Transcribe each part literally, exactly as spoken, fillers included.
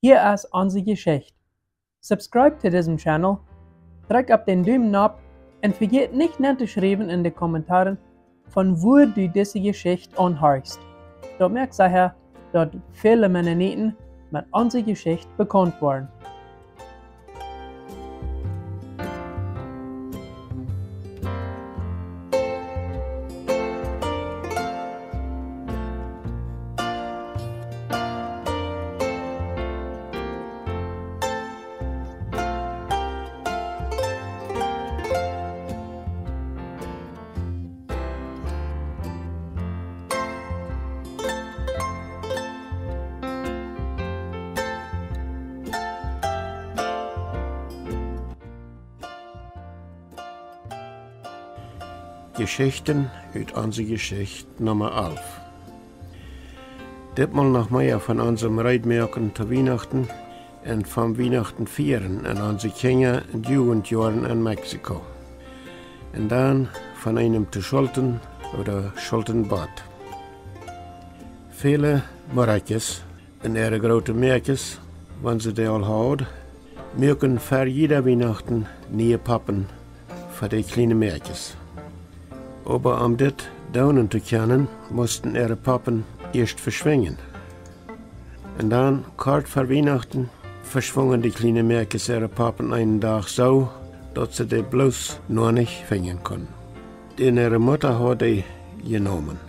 Hia es onse Jeschicht. Subscribe to disen Channel, drekj opp dän Dumen nopp un vejät nich nen to schriewen en de Kommentaren, von wua du dise Jeschicht aunhorchst. Daut moakt secha, daut väle Mennoniten met onse Jeschicht bekaunt woaren. Jeschichten ut onse Jeschicht Numma alf. Ditmol noch mea von onsem Reedmoaken to Wienachten un vom Wienachten fieren en onse Kjinja- un Jugentjoaren en Mexiko. Un dan von eenem to Schulten ooda Schultenbott. Väle Morakjes un äare groote Mäakjes, wan see dee aul haud, muaken ver jieda Wienachten niee Poppen fa de kjliene Mäakjes. Oba om dit doonen to kjennen, musten äare Poppen ieescht veschwinjen. Un dan, kort ver Wienachten, veschwungen de kjliene Mäakjes äare Poppen eenen Dach soo, daut see dee bloos noch nich finjen kunnen. Dän äare Mutta haud dee jenomen.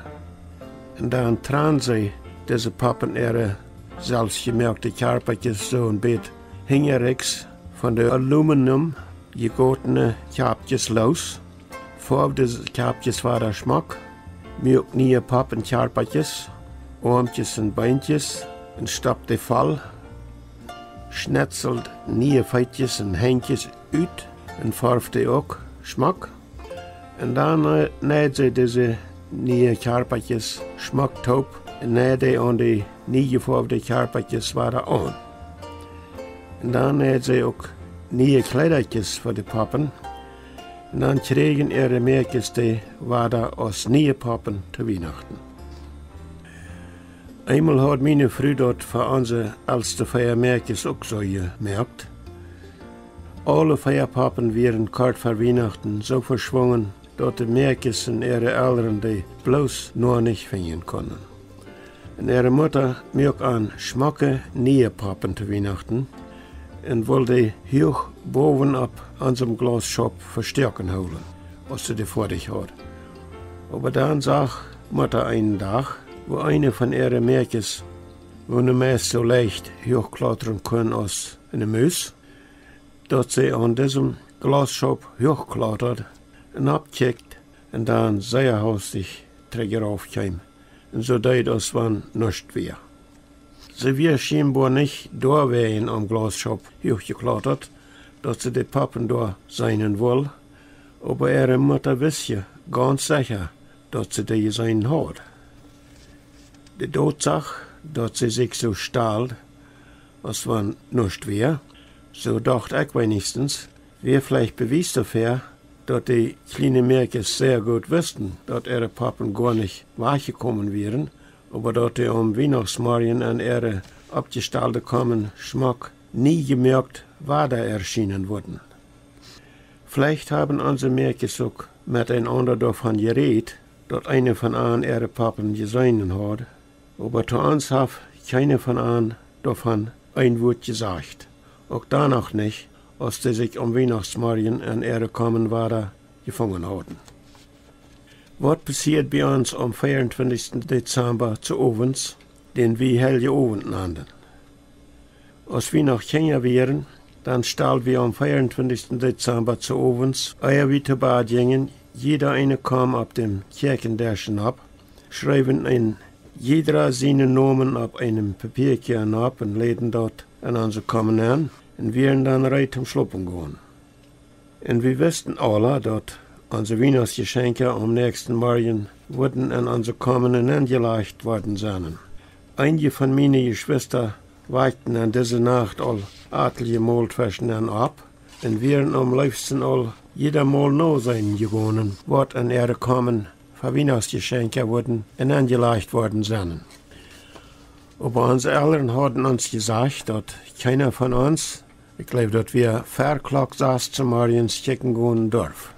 Un dan trand see dise Poppen äare selfstjemoakte Kjarpakjes soo een bät hinjariks von de Aluminium jegotene Kjapkjes loos, foawd dise Kjapkjes wada schmock, muak niee Poppen Kjarpakjes, Oamkjes un Beenkjes, un stopp dee voll, schnetseld niee Feetjes un Henjkjes ut un foawd dee uk schmock. Un dan, eh, neid see dise niee Kjarpakjes schmock toop un neid dee aun de niee jefoawde Kjarpakjes wada aun. Un dan neid see uk niee Kjleedakjes fa de Poppen. Un dan kjrieejen äare Mäakjes dee wada aus niee Poppen to Wienachten. Eemol haud miene Fru daut fa onse elste vea Mäakjes uk soo jemoakt. Aule vea Poppen wieren kort ver Wienachten soo veschwungen, daut de Mäakjes un äare Elren dee bloos noch nich finjen kunnen. Un äare Mutta muak an schmocke niee Poppen to Wienachten un wull dee huach bowen opp onsem Glausschaup vestoaken hoolen, aus see dee foadich haud. Oba dan sach Mutta eenen Dach, woo eene von äare Mäakjes, woo nu meist soo leicht huachklautren kunn aus eene Mus, daut see aun disem Glausschaup huachklautad un oppkjikjt un dan sea haustich trigj rauf kjeem un soo deed, aus wan nuscht wia. See wia schienboa nich doawäajen aum Glausschaup huachjeklautat, daut see de Poppen doa seenen wull, oba äare Mutta wist je gaunz secha, daut see dee jeseenen haud. De Dotsach, daut see sikj soo stald, aus wan nuscht wia, soo docht ekj weenichstens, wia veleicht Bewies doafäa, daut de kjliene Mäakjes sea goot wisten, daut äare Poppen goa nich wajchjekomen wieren, oba daut dee aum Wienachtsmorjen en äare oppjestalde Komen schmock nie jemoakt wada erschienen wudden. Veleicht haben onse Mäakjes uk met eenaunda doavon jerät, daut eene von an äare Poppen jeseenen haud, oba to ons haft kjeene von an doavon een Wuat jesajcht, uk dan noch nich, aus dee sikj aum Wienachtsmorjen en äare Komen wada jefungen hauden. Waut passieed bie ons aum veeauntwintichsten Dezamba zo Owens, dän wie Heilje Owent nanden? Aus wie noch Kjinja wieren, dan stald wie aum veeauntwintichsten Dezamba zo Owens, ea wie to Bad jinjen, jieda eene Kom opp däm Kjäakjendesch nopp, schreewen een jiedra sienen Nomen opp eenem Papiakje nopp un läden daut en onse Komen nenn un wieren dan reed toom schlopen gonen. Un wie wisten aula, daut onse Wienachtsjeschenkja aum näakjsten Morjen wudden en onse Komen nenjelajcht worden sennen. Eenje von miene Jeschwista wajkjten en dise Nacht aul atelje Mol tweschen opp un wieren aum leefsten aul jieda Mol noseenen jegonen, waut en äare Komen fa Wienachtsjeschenkja wudden nenjelajcht worden sennen. Oba onse Elren hauden ons jesajcht, daut kjeena von ons, ekj jleew, daut wia ver Klock sas zemorjes kjikjen gonen durf.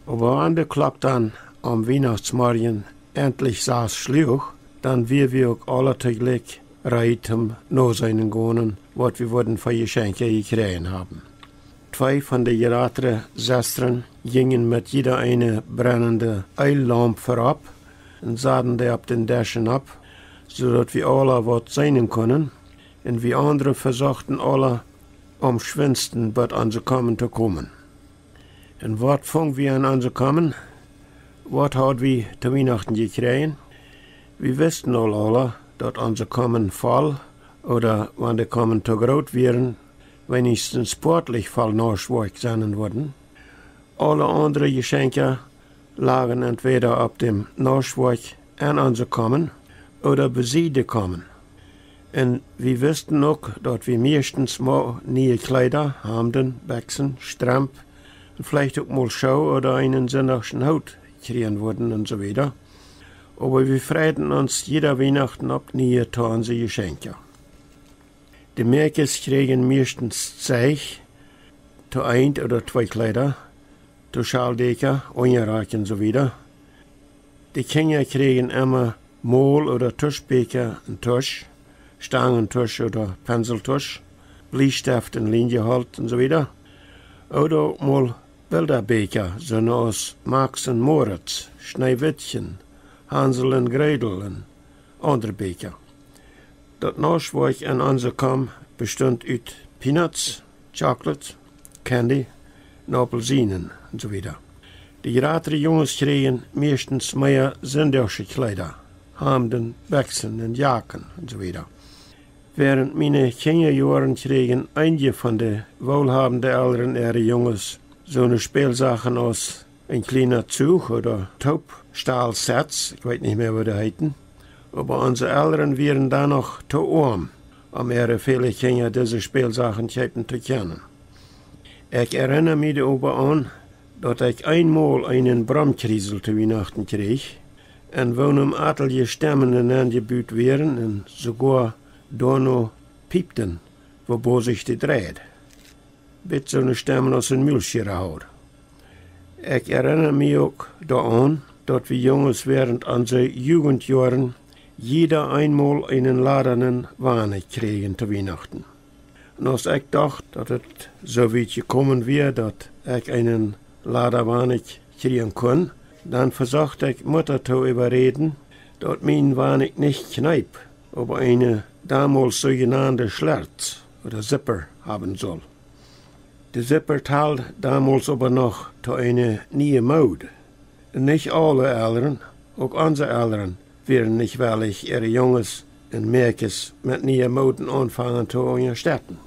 Oba wan de Klock dan aum Wienachtsmorjen entlich sas schluach, dan wia wie uk aula toojlikj reed toom noseenen gonen, waut wie wudden fa Jeschenkja jekjräajen haben. Twee von de jratre Sestren jinjen met jieda eene brennende Eellaump verop un saden dee opp dän Desch opp, soo daut wie aula waut seenen kunnen, un wie aundre vesochten aula aum schwindsten bat onse Komen to komen. Un waut fung wie aun onse Komen? Waut haud wie to Wienachten jekjräajen? Wie wisten aul aula, daut onse Komen voll, ooda wan de Komen to groot wieren, weenichstens poatlich voll Noschwoakj sennen wudden. Aule aundre Jeschenkja lagen entwäda opp däm Noschwoakj aun onse Komen ooda besied de Komen. Un wie wisten uk, daut wie mieeschtens mau niee Kjleeda, Hamden, Bekjsen, Stremp un veleicht uk mol Schoo ooda eenen sindachschen Hoot kjrieen wudden un soo wieda. Oba wie freiden ons jieda Wienachten opp niee to onse Jeschenkja. De Mäakjes kjrieejen mieeschtens Zeich, to eent ooda twee Kjleeda, to Schaldäkja, Unjarakj un soo wieda. De Kjinja kjrieejen emma Mol- ooda Tuschbieekja un Tusch, Stangentusch ooda Penseltusch, Bliesteft un Lienjeholt un soo wieda. Ooda uk mol Bildabieekja, soone aus Max un Moritz, Schneewittchen, Hansel un Gretel un aundre Bieekja. Daut Noschwoakj aun onse Kom bestunt ut Peanuts, Chocolate, Candy un Aupelsienen un soo wieda. De jratre Junges kjrieejen mieeschtens mea sindachsche Kjleeda, Hamden, Bekjsen un Jaken un soo wieda. Wäarent miene Kjinjajoaren kjrieejen eenje von de woolhabende Elren äare Junges soone Spälsachen aus een kjliena Zuch ooda Toopstalsets, ekj weet nich mea, woo dee heeten. Oba onse Elren wieren dan noch too oam, om äare väle Kjinja dise Spälsachen kjeepen to kjennen. Ekj erinna mie doaropp aun, daut ekj eenmol eenen Bromkjriesel to Wienachten kjrieech, en woonem atelje Stemmen enenjebut wieren un soogoa doano piepten, woo bosich dee dreid. Bät soone Stemmen aus een Mulschiera haud. Ekj erinna mie uk doaraun, daut wie Junges wäarent onse Jugentjoaren jieda eenmol eenen ladanen Wanich kjrieejen to Wienachten. Un aus ekj docht, daut et soo wiet jekomen wia, daut ekj eenen Ladawanich kjrieen kunn, dan vesocht ekj Mutta to äwaräden, daut mien Wanich nich Kjneep, oba eene domols soojenande Schlerz ooda Zipper haben sull. De Zipper tald domols oba noch to eene niee Mood. Nich aule Elren, uk onse Elren, wieren nich wellich, äare Junges un Mäakjes met niee Mooden aunfangen to unjastetten.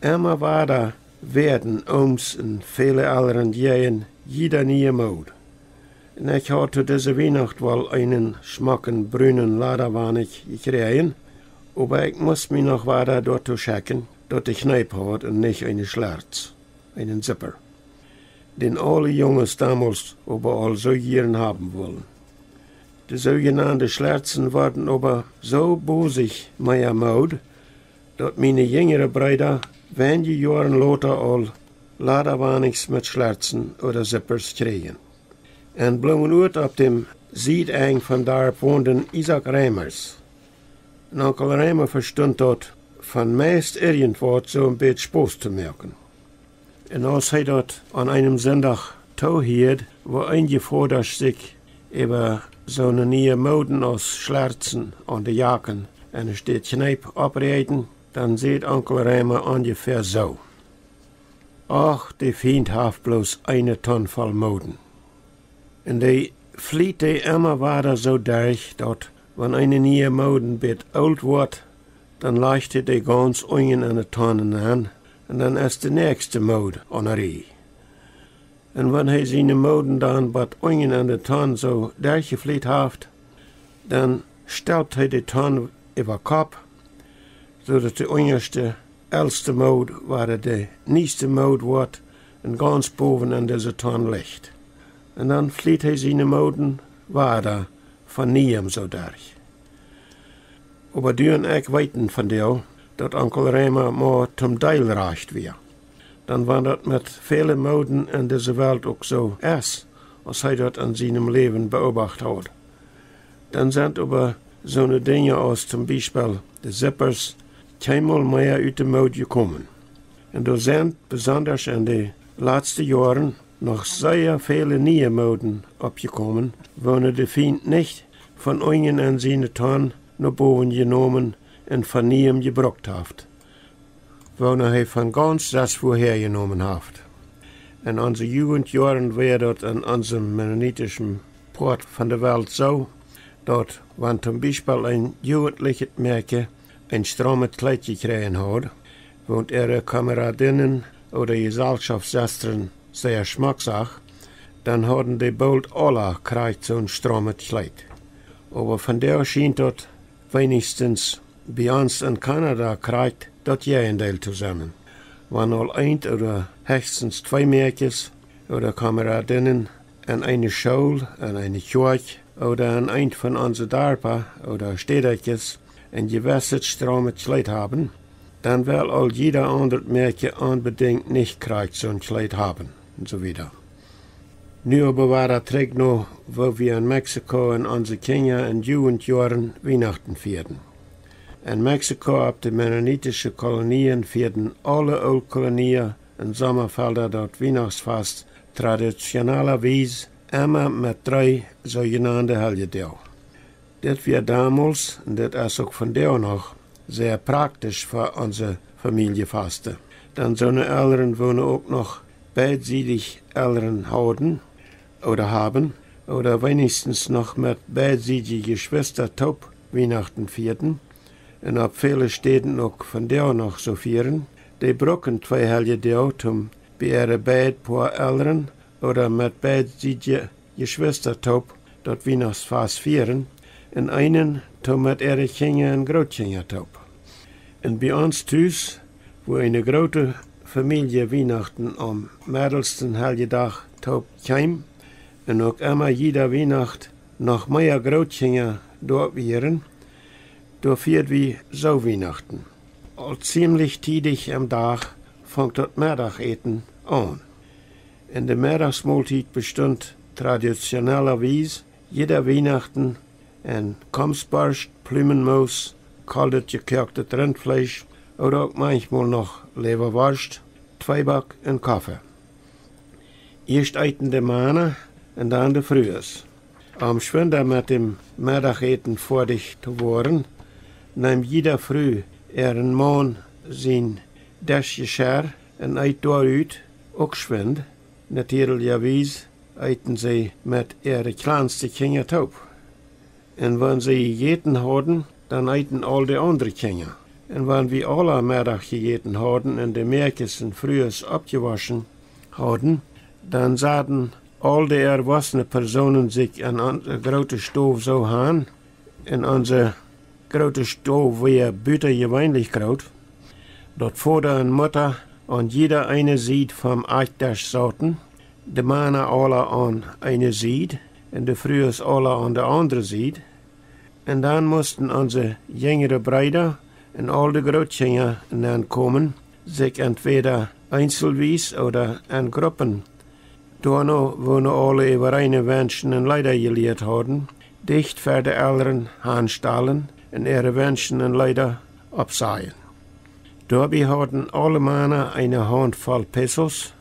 Emma wada wäaden Ooms un väle Elren jäajen jieda niee Mood. Un ekj haud to dise Wienacht woll eenen schmocken brunen Ladawanich jekjräajen, oba ekj must mie noch wada doatoo schekjen, daut dee Kjneep haud un nich eene Schlerz, eenen Zipper, dän aule Junges domols oba aul soo jieren haben wullen. De soojenande Schlerzen worden oba soo bosich mea Mood, daut miene jinjre Breeda weinje Joaren lota aul Ladawanichs met Schlerzen ooda Zippers kjrieejen. En Blumenuat opp däm Siedenj von Darp wonden Isaak Reimers. Un Onkel Reimer vestunt daut, von meist irjentwaut soo een bät Spos to moaken. Un aus hee daut aun eenem Sindach toohieed, woo eenje Vodasch sikj äwa soone niee Mooden aus Schlerzen aun de Jaken enne Städ Kjneep oppreeden, dan säd Onkel Reimer onjefäa soo: Och, de Fient haft bloos eene Tonn voll Mooden. Un dee fliet dee emma wada soo derch, daut wan eene niee Mood een bät oolt woat, dan lajcht hee dee gaunz unjen enne Tonn nenn, un dan es de näakjste Mood aun de Rieej. Un wan hee siene Mooden dan bat unjen enne Tonn soo derchjefliet haft, dan stelpt hee de Tonn äwa Kopp, soo daut de unjaschte, elste Mood wada de nieeste Mood woat un gaunz bowen en dise Tonn licht. Un dan fliet hee siene Mooden wada von nieem soo derch. Oba du un ekj weeten von däm, daut Onkel Reema mau toom Deel rajcht wia. Dan wan daut met väle Mooden en dise Welt uk soo es, aus hee daut en sienem Läwen beobacht haud, dan sent oba soone Dinja aus toom Biespel de Zippers kjeenmol mea ut de Mood jekomen. Un doa sent besondasch en de latste Joaren noch sea väle niee Mooden oppjekomen, woone de Fient nich von unjen en siene Tonn no bowen jenomen un von niem jebrukt haft, woone hee von gaunz sestwua häa jenomen haft. En onse Jugentjoaren wia daut en onsem mennonitischen Poat von de Welt soo, daut wan toom Biespel een jugentlichet Mäakje een straumet Kjleet jekjräajen haud, woont äare Kameradinnen ooda Jesalschoftsestren sea schmock sach, dan hauden dee boolt aula krakjt soon straumet Kjleet. Oba vondoag schient daut, weenichstens bie ons en Kanada, krakjt daut Jäajendeel to sennen. Wan aul eent ooda hechstens twee Mäakjes ooda Kameradinnen en eene School, en eene Kjoakj ooda en eent von onse Darpa ooda Städakjes een jewesset straumet Kjleet haben, dan well aul jieda aundret Mäakje onbedinjt nich krakjt soon Kjleet haben, un soo wieda. Nu oba wada trigj no woo wie en Mexiko en onse Kjinja- un Jugentjoaren Wienachten fierden. En Mexiko opp de mennonitische Kolonien fierden aule Ooltkolonia un Sommafelda daut Wienachtsfast traditionellawies emma met dree soojenande Heljedoag. Dit wia domols, un dit es uk vondoag noch, sea praktisch fa onse Famieljefaste. Dan soone Elren, woone uk noch beidsiedich Elren hauden ooda haben, ooda weenichstens noch met beidsiedje Jeschwista toop Wienachten fierden, un opp väle Städen uk vondoag noch soo fieren, dee bruken twee Heljedoag toom bie äare beid Poa Elren ooda met beidsiedje Jeschwista toop daut Wienachtsfast fieren, un eenen toom met äare Kjinja un Grootkjinja toop. Un bie ons tus, wua eene groote Famielje Wienachten aum medelsten Heljedach toop kjeem, un uk emma jieda Wienacht noch mea Grootkjinja doa wieren, doa fierd wie soo Wienachten. Aul ziemlich tiedich em Dach funk daut Meddachäten aun. Un de Meddachsmoltiet bestunt traditionellawies jieda Wienachten en Komstborscht, Plumenmoos, koldet jekoaktet Rintfleesch ooda uk manchmol noch Läwaworscht, Tweeback un Koffe. Ieescht eeten de Mana un dan de Frues. Om schwinda met däm Meddachäten foadich to woaren, neem jieda Fru äaren Maun sien Deschjeschirr un eet doarut uk schwind. Natieeljawies eeten see met äare kjlanste Kjinja toop. Un wan see jejäten hauden, dan eeten aul de aundre Kjinja. Un wan wie aula Meddach jejäten hauden un de Mäakjes un Frues oppjewoschen hauden, dan saten aul de erwossne Persoonen sikj en onse groote Stow soo han, un onse groote Stow wia butajeweenlich groot, daut Voda un Mutta aun jieda eene Sied vom Akjdesch sauten, de Mana aula aun eene Sied un de Frues aula aun de aundre Sied. Un dan musten onse jinjre Breeda un aul de Grootkjinja nenkomen, sikj entwäda eenselwies ooda en Gruppen, doano woo nu aule äwareene Wenschen un Leeda jelieet hauden, dicht ver de Elren hanstalen un äare Wenschen un Leeda oppsajen. Doabie hauden aule Mana eene Hauntvoll Pesos,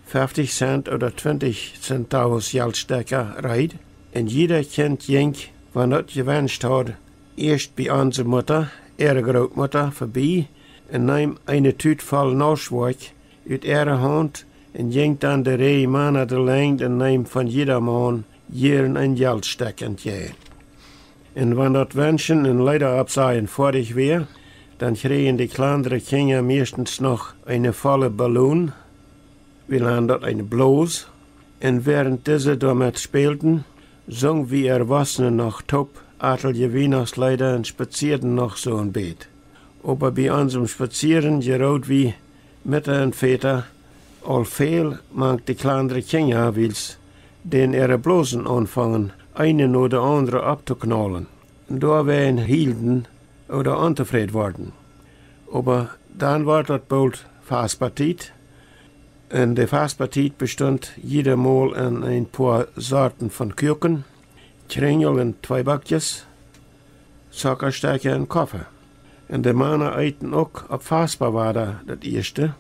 feftich Cent ooda twintich Centavos Jeltstekja reed, un jieda Kjint jinkj, wan daut jewenscht haud, ieescht bie onse Mutta, äare Grootmutta, vebie un neem eene Tut voll Nauschwoakj ut äare Haunt un jinkj dan de Räj Mana de Lenjd un neem von jieda Maun jieren een Jeltstekj entjäajen. Un wan daut Wenschen un Leeda oppsajen foadich wia, dan kjrieejen de kjlandre Kjinja mieeschtens noch eene volle Balloon, wie nanen daut eene Bloos, un wäarent dise doamet spälden, sungen wie Erwossne noch toop atelje Wienachtsleeda un spazieeden noch soo een bät. Oba bie onsem Spazieren jerood wie Mutta un Väta aul väl mank de kjlandre Kjinja, wiels dän äare Blosen aunfungen, eene no de aundre opptoknaulen. Un doawäajen hielden ooda ontofräd worden. Oba dan wort daut boolt Faspatiet. Un de Faspatiet bestunt jieda Mol en een poa Sorten von Kuaken, Kjrinjel un Tweebackjes, Zockastekja un Koffe. Un de Mana eeten uk opp Faspa wada daut ieeschte.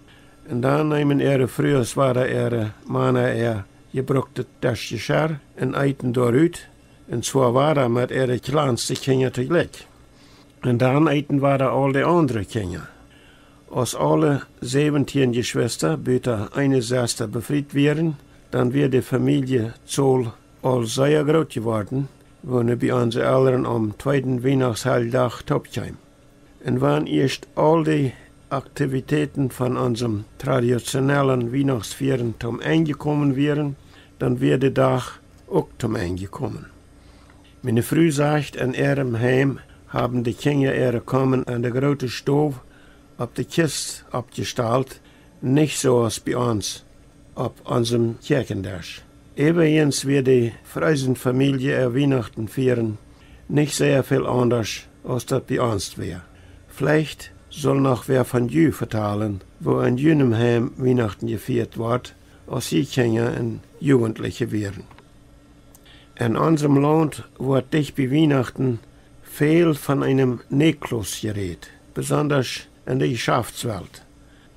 Un dan neemen äare Frues wada äare Mana äa jebruktet Deschjeschirr un eeten doarut, un zwoa wada met äare kjlanste Kjinja toojlikj. Un dan eeten wada aul de aundre Kjinja. Aus aule säwentieen Jeschwista, buta eene Sesta, befriet wieren, dan wia de Famieljezaul aul sea groot jeworden, wua nu bie onse Elren aum tweeden Wienachtsheljdach toop kjeem. Un wan ieescht aul de Aktivitäten von onsem traditionellen Wienachtsfieren toom Enj jekomen wieren, dan wia de Dach uk toom Enj jekomen. Miene Fru sajcht, en äarem Heim haben de Kjinja äare Komen en de groote Stow opp de Kjist oppjestalt, nich soo aus bie ons opp onsem Kjäakjendesch. Äwajens wia de Freisen Famielje äa Wienachtenfieren nich sea väl aundasch aus daut bie ons wia. Veleicht sull noch wäa von ju vetalen, woo en junem Heim Wienachten jefieet wort, aus jie Kjinja un Jugentliche wieren. En onsem Launt woat dicht bie Wienachten väl von eenem Nikolaus jerät, besondasch en de Jeschaftswelt.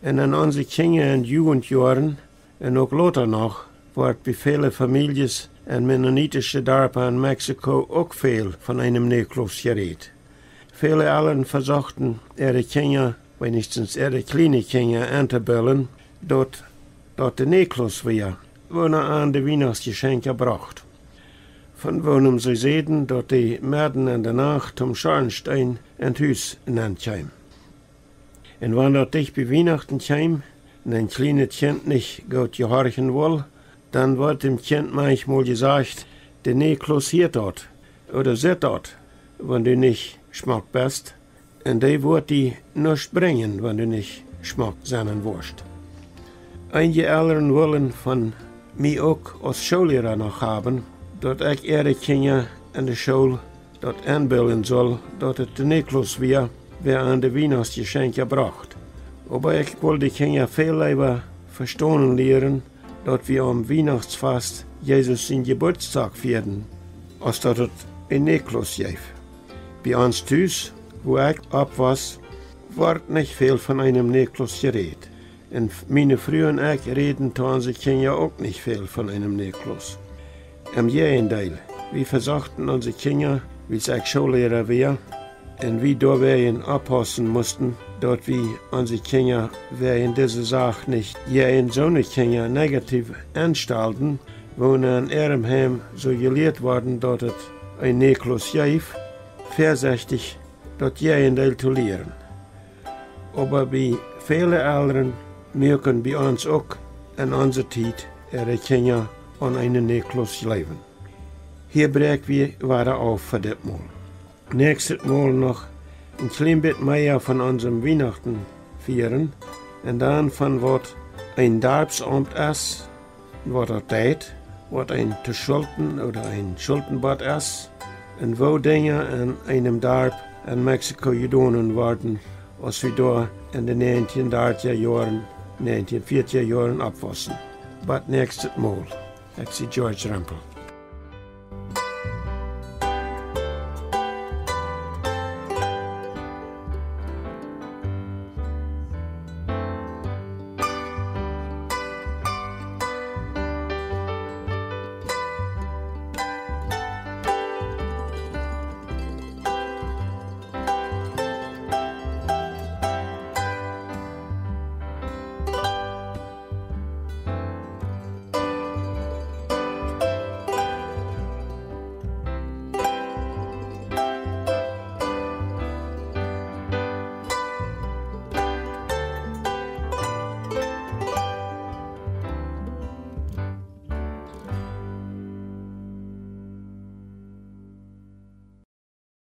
Un en onse Kjinja- un Jugentjoaren un uk lota noch woat bie väle Famieljes en mennonitische Darpa en Mexiko uk väl von eenem Nikolaus jerät. Väle Elren vesochten äare Kjinja, weenichstens äare kjliene Kjinja, entobillen, daut daut de Nikolaus wia, woona an de Wienachtsjeschenkja brocht, von woonem see säden, daut dee medden en de Nacht toom Schornsteen en daut Hus nenkjeem. Un wan daut dicht bie Wienachten kjeem un een kjlienet Kjint nich goot jehorchen wull, dan wort däm Kjint manchmol jesajcht: De Nikolaus hieet daut ooda sitt daut, wan du nich schmock best, un dee woat die nuscht brinjen, wan du nich schmock sennen woascht. Eenje Elren wullen von mie uk aus Schoolliera noch haben, daut ekj äare Kjinja en de School daut enbillen sull, daut et de Nikolaus wia, wäa an de Wienachtsjeschenkja brocht. Oba ekj wull de Kjinja väl leewa vestonen lieren, daut wie aum Wienachtsfast Jesus sien Jeburtsdach fieeden, aus daut et een Nikolaus jeef. Bie ons tus, wua ekj oppwoss, wort nich väl von eenem Nikolaus jerät. Un miene Fru un ekj räden to onse Kjinja uk nich väl von eenem Nikolaus. Em Jäajendeel, wie vesochten onse Kjinja, wiels ekj Schoolliera wia, un wie doawäajen oppaussen musten, daut wie onse Kjinja wäajen dise Sach nich jäajen soone Kjinja negativ enstalden, woone en äarem Heim soo jelieet worden, daut et een Nikolaus jeef, väasechtich daut Jäajendeel to lieren. Oba bie väle Elren muaken bie ons uk en onse Tiet äare Kjinja aun eenen Nikolaus jleewen. Hia bräakj wie wada auf fa dit Mol. Näakjstet Mol noch een kjlien bät mea von onsem Wienachten fieren un dan von waut een Darpsaumt es, waut daut deit, waut een to Schulten ooda een Schultenbad es, un woo Dinja en eenem Darp en Mexiko jedonen worden, aus wie doa en de näajentieen dartja Joaren, näajentieen fiatja Joaren oppwossen. Bat näakjstet Mol. Ekj sie George Rempel.